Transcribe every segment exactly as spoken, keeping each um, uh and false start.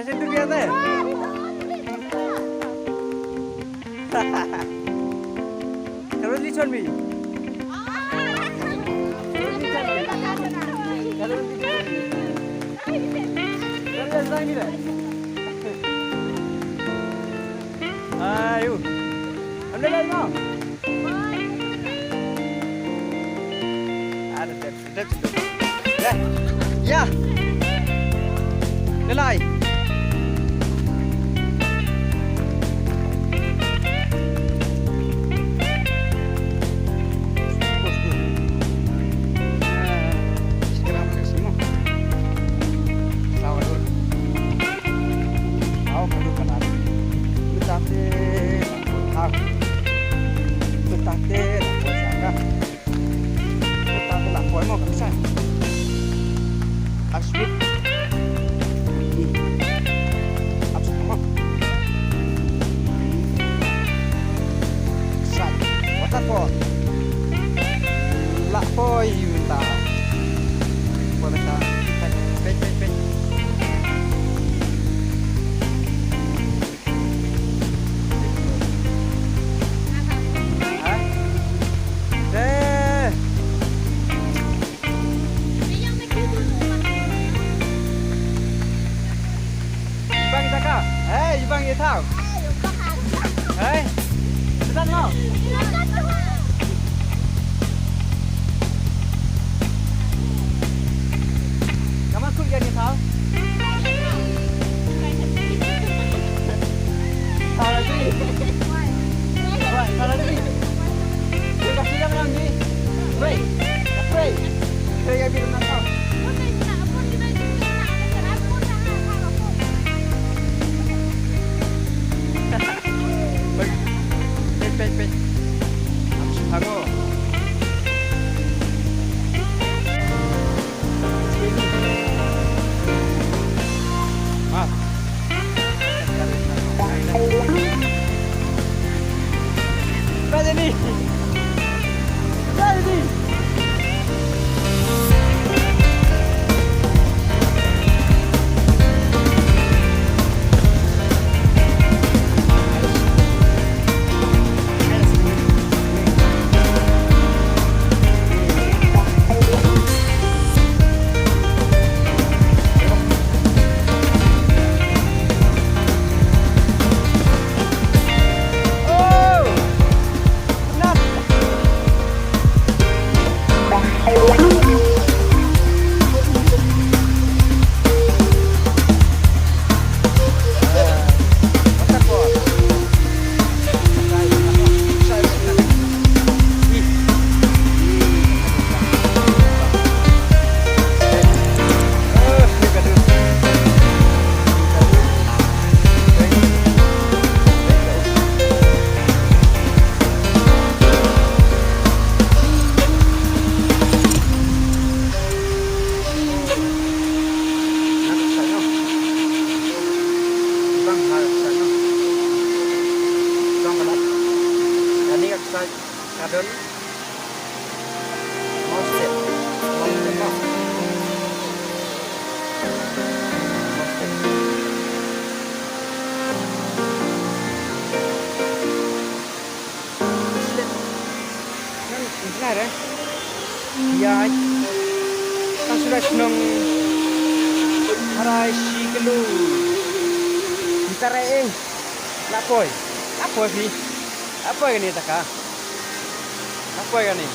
Kasi tu biasa. Kalau di Chonmi. Kalau di Chonmi. Kalau di Chonmi. Ayo. Anda dah mau? Ada tips. Dep, dep. Ya. Lelai. Kita telah poi mo ka ksai. Aswit. Ap suk mo. Ksai. Waterfall. Lah poi mynta. Poi mynta. Peit, peit, peit. Bang Jaka. Hey, Bang Yethau. Hey. Sedang lo. Kamu masuk ya Yethau? Salah sih. Wah, salah sih. Dia kasih dia menang ni. Pray. Pray. Pray ya biar menang kau. Peit, peit, peit. Am suk hango. Ah. Tragedy. Tragedy. Engineer, eh? Ïa, ka shu dei shnong harai shi kilo. Nta rai eng. La poi. La poi phi. La poi kane taka. La poi kane.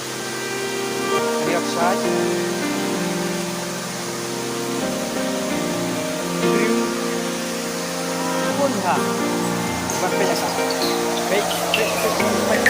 Kane ka kshaid. Bun ha. Ba peit ka. Peit, peit, peit, peit, peit.